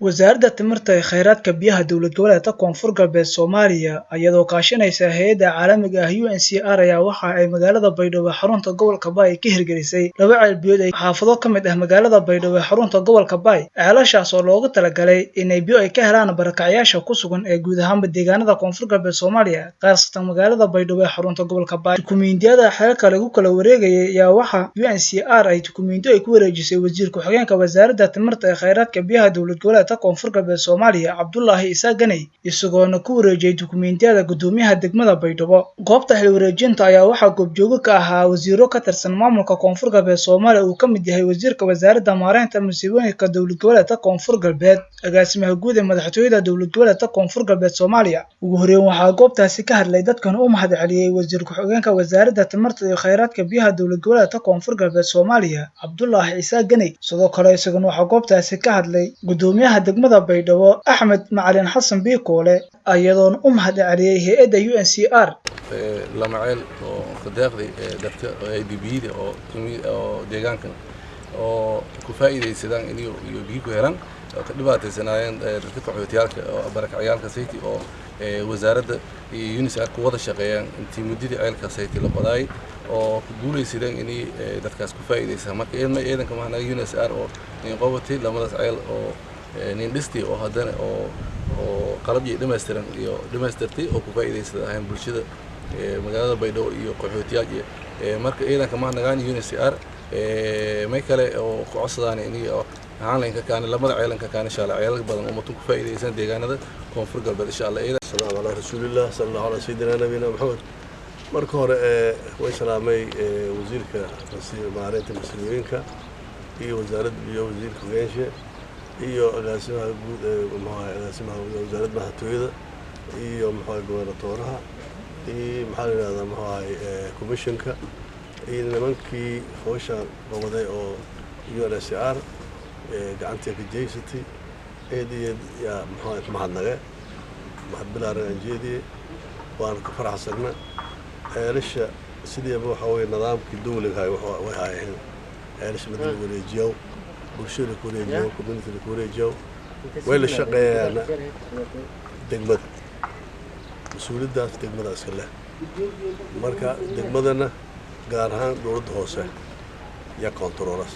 Wasaaradda Tamarta iyo Kheyraadka Biyaha Dowlad Goboleedka Koonfur Galbeed Soomaaliya iyadoo kaashanaysa hay'adda caalamiga ah UNHCR ayaa waxa ay magaalada Baydhabo xarunta gobolka Bay ka hirgelisay laba ceel biyood ee xaafado ka mid ah magaalada Baydhabo ee xarunta gobolka Bay. Ceelashaas oo loogu talagalay inay biyo ay ka helaan barakacyaasha ku sugan ee guud ahaanba deegaanada Koonfur Galbeed Soomaaliya, khaasatan magaalada Baydhabo ee xarunta gobolka Bay. Dukumiintiyada xeelka lagu kala wareegayay ayaa waxa UNHCR ay dukumiintiyo ay ku wareejisay wasiir ku-xigeenka Wasaaradda Tamarta iyo Kheyraadka Biyaha Dowlad Goboleedka Koonfur Galbeed Soomaaliya Cabdulaahi Isaaq Ganey, isagoona ku wareejiyay dukumiintiyada guddoomiyaha degmada Baydhabo. Goobta xil wareejinta ayaa waxaa goobjooge ka ahaa wasiiro ka tirsan maamulka Koonfur Galbeed Soomaaliya uu ka mid yahay wasiirka Wasaaradda Maareynta Musiibooyinka Dowlad Goboleedka Koonfur Galbeed, agaasimaha guud ee madaxtooyada Dowlad Goboleedka Koonfur Galbeed Soomaaliya. Ugu horreyn waxaa goobtaasi ka hadlay dadkan u mahadceliyay wasiir ku-xigeenka Wasaaradda Tamarta iyo Kheyraadka Biyaha Dowlad Goboleedka Koonfur Galbeed Soomaaliya Cabdulaahi Isaaq Ganey. Sidoo kale isaguna waxaa goobtaasi ka hadlay guddoomiyaha degmada Baydhabo Axmed Macalin Xasan Biikoole, iyadoona u mahadceliyay hay'adda UNHCR. Lama ceel oo kadeeqday dadka IDP-da oo deegaankan oo ku faa'iidaysadaan inay iyo biyo ku helaan oo ka dhibaataysanaayeen dadka qaxootiyaalka oo barakacyaalka sayti oo wasaaradda iyo UNHCR ku wada shaqeeyaan intii muddadii ceelka sayti la qodaayay oo ku guulaysadeen inay dadkaas ku faa'iidaystaan. Marka ciidanka mahanaga UNHCR oo nin qabatay lamadaas ceel oo nin dhistay oo haddana oo qalab iyo dhammaystiran iyo dhammaystirtay oo ku faa'iidaysada ahayn bulshada magaalada Baydhabo iyo qaxootiyaal iyo. Marka ciidanka mahanagaan UNHCR may kale oo ku codsadaan inay ahaan layn ka kaani lamada ceelan ka kaani insha Allah ceelal badan oo matun ku faa'iidaysan deegaanada Koonfur Galbeed insha Allah. Salaamu calaa rasuulillah sala allahu calaa sayidina nabiyina Maxamed. Marka hore way salaamay wasiirka maareynta masiibooyinka iyo wasaaradda biyo, wasiirka hogaanshe iyo agaasimaha guud ee muxuu agaasimaha wasaaradda madaxtooyada iyo muxuu gobernatoraha iyo maxaa la yidhahdaa muxuu ahay commissionka iyo nimankii hawshaan qabaday oo UNHCR gacantii ka jeysatay. Eed iyo yaa muxuu mahadnage mahad bilaaran aan jeediyey, waan ka faraxsagna. Ceelasha sidiiba waxaa weye nidaamkii dowliga way haayeen ceelasha mid la wareejiyow, bulshada la ku wareejiyow, community la ku wareejiyow, way la shaqeeyaana degmada, mas-uuliyaddaas degmada iska leh. Marka degmadana gaar ahaan dowladda hoose yaa controlas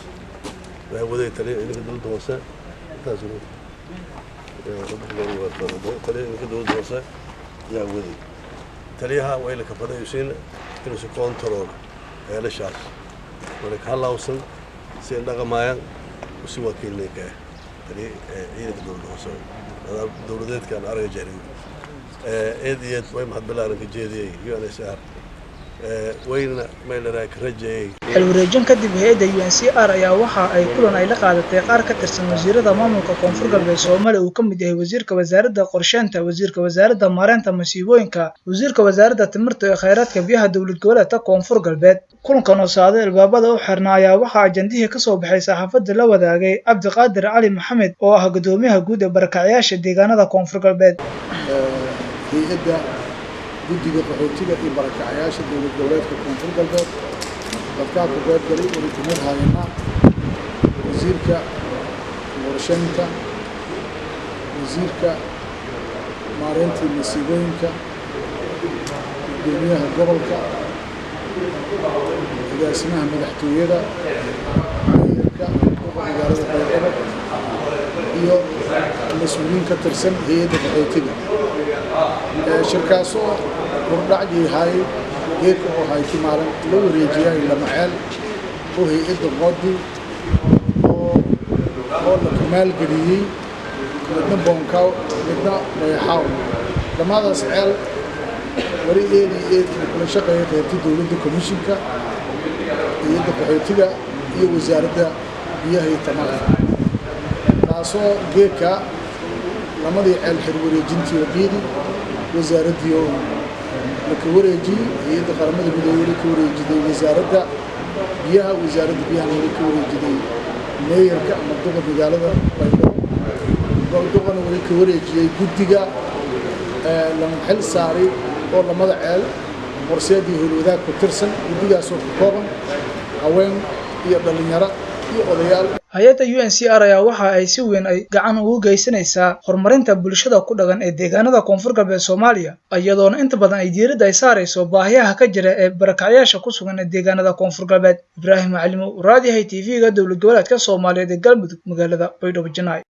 waxay waday taliya ciidanka dowladda hoose, intaas taliya ciidanka dowladda hoose yaa waday. Taliyaha way la kafadaysiin inuusa control ceelashaas wala ka halawsan si ay dhaqamayaan usi wakiilnay ka ah taliya ciidanka dowladda hoose nidaam dowladeedkaan araga jariyo. Eed iyo eed way mahad bilaaran ka jeediyey UNHCR, wayna meelaraay ka rajeeyey. Xil wareejin kadib hay'adda UNHCR ayaa waxa ay kulan ay la qaadatay qaar ka tirsan wasiirada maamulka Koonfur Galbeed Soomaaliya uu ka mid yahay wasiirka Wasaaradda Qorsheynta, wasiirka Wasaaradda Maareynta Masiibooyinka, wasiirka Wasaaradda Tamarta iyo Kheyraadka Biyaha Dowlad Goboleedka Koonfur Galbeed. Kulankan oo socday albaabada u xirnaa ayaa waxaa ajandihii kasoo baxay saxaafadda la wadaagay Cabdiqaadir Cali Maxamed oo ah guddoomiyaha guud ee barakacyaasha deegaanada Koonfur Galbeed. Hay'adda guddiga qaxootiga iyo barakacayaasha dowlad goboleedka Koonfur Galbeed dadkaa ku qaybgalay wali kumid haayana wasiirka qorsheynta, wasiirka maareynta masiibooyinka, guddoomiyaha gobolka, agaasimaha madaxtooyada, maayarka duqa magaalada Baydhabo iyo mas-uuliyiin ka tirsan hay'adda qaxootiga. Shirkaasoo hordhacgii haayay geedka oo hayti maalin la wareejiyay lama ceel oo hay'adda qodi oo la maalgeliyey, midna Boonkaw, midna Bayaxaaw. Dhammaadaas ceel wali eed iyo eedkii kula shaqeeya qaybta dowladda, commissionka, hay'adda qaxootiga iyo wasaaradda biyaha iyo tamarta, taasoo geedka lamadii ceel xir wareejintii waqiidi wasaaraddii oo la ka wareejiyey hay'adda Qaramada Midoobey, weli ka wareejiday wasaaradda biyaha, wasaaradda biyahana weli ka wareejiday meeyarka ama duqa magaalada Baydhabo, duqana weli ka wareejiyey guddiga lama xil saaray oo lamada ceel Horseed iyo Howlwadaag ku tirsan, guddigaasoo ka kooban haween iyo dhallinyaro iyo odayaal. Hay-adda UNHCR ayaa waxa ay si weyn ay gacan ugu geysanaysaa horumarinta bulshada ku dhaqan ee deegaanada Koonfur Galbeed Soomaaliya, iyadoona inta badan ay diiradda ay saarayso baahiyaha ka jira ee barakacyaasha ku sugan ee deegaanada Koonfur Galbeed. Ibraahim Macalimo, Raadiyaha TV-ga Dowlad Goboleedka Soomaaliyeed ee Galmudug, magaalada Baydhabo Janaay.